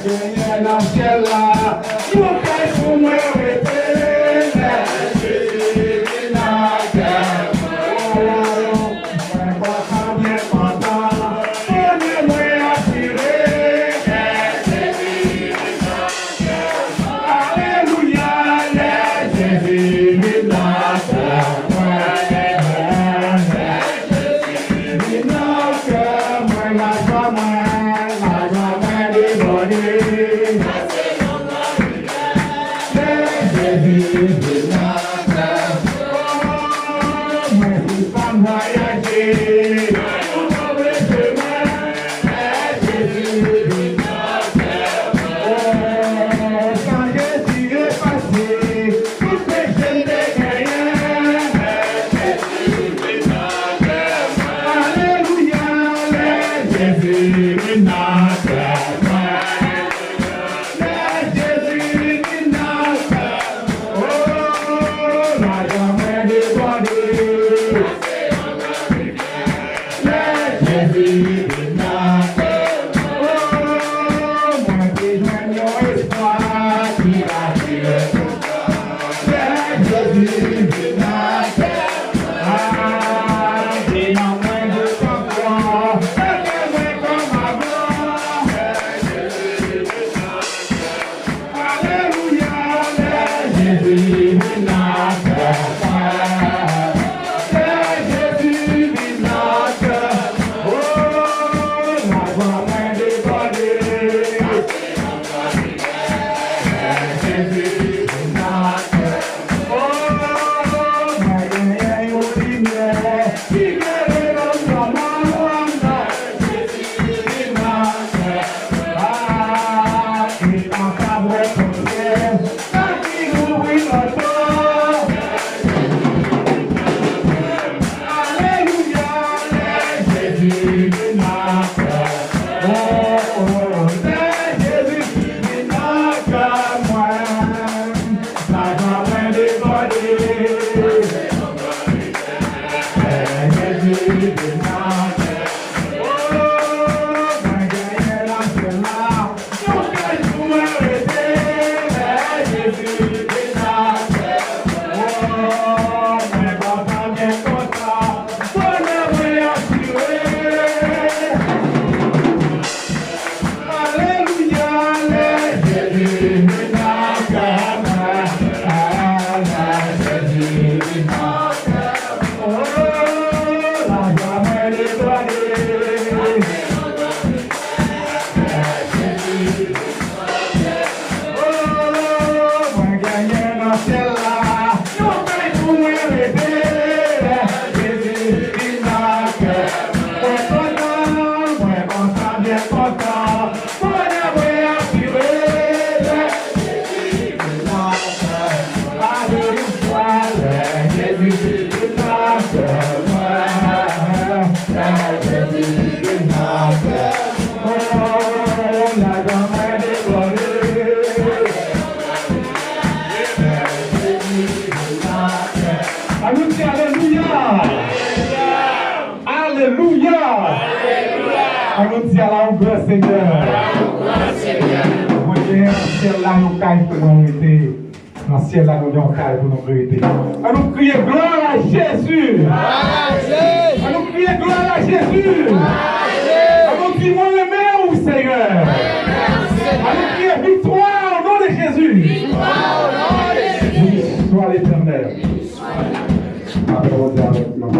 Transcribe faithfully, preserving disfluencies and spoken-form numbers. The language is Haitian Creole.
Genyen nan syèl la, yon kay pou mwen rete, lè Jezi vin nan kè mwen. Mwen kontan, byen kontan, bonè mwen asire, lè Jezi vin nan kè mwen. Alelouya, lè Jezi vin nan kè mwen. Vin nan kè mwen, lajwa mwen, lajwa mwen debòde. Lè Jezi vin nan kè mwen, mwen sispann vwayaje. Yon move chemen, lè Jezi vin nan kè mwen. Oh, san Jezi efase tout peche m te genyen. Alelouya, lè Jezi vin nan kè mwen. Lè Jezi vin nan kè mwen. Oh, lajwa mwen debòde. Lè Jezi vin nan kè mwen, mwen te jwenn yon espwa ki atire tout tan. Lè Jezi vin nan kè mwen, ah, ke nanm mwen dout ankò, ke kè mwen kòm avan. Lè Jezi vin nan kè mwen. Alelouya, lè Jezi vin nan kè mwen. Lè Jezi vin nan kè mwen. Oh, lajwa mwen debòde. Lè Jezi vin nan kè mwen. Oh, mwen genyen yon limyè ki klere nan mòn nan. Lè Jezi vin nan kè mwen. Ah, li pa ka vre konsyans, sa ki louvri lòt bò. Alelouya, lè Jezi vin nan kè mwen. Oh, oh, lè Jezi vin nan kè mwen. Lajwa mwen debòde. Lè Jezi vin nan kè mwen. Oh, mwen genyen nan syèl la. Yon kay pou mwen rete, lè Jezi vin nan kè mwen. Oh, mwen kontan, byen kontan, bonè mwen asire. Alelouya, lè Jezi vin nan kè mwen. Ah, lè Jezi vin nan kè mwen. Oh, lajwa mwen debòde. Oh, mwen genyen nan syèl la yon kay pou mwen rete. Jezi vin nan kè mwen. Mwen kontan, mwen kontan, byen kontan. Bonè mwen asire. Jezi vin nan kè mwen. Alelouya, lè Jezi vin nan kè mwen. Ann di alelouya! Alelouya! Ann di à la hauteur, Seigneur. Mwen gen nan syèl la yon kay pou mwen rete. Nan syèl la, nou gen yon kay pou nou merite. Ann nou kriye, "Gloire à Jésus!" Ann nou kriye, "Gloire à Jésus!" Ann nou di, "Mwen renmen ou, Senyè." Ann nou kriye, "Victoire au nom de Jésus!" Béni soit l'Éternel. Aplodi avèk nou.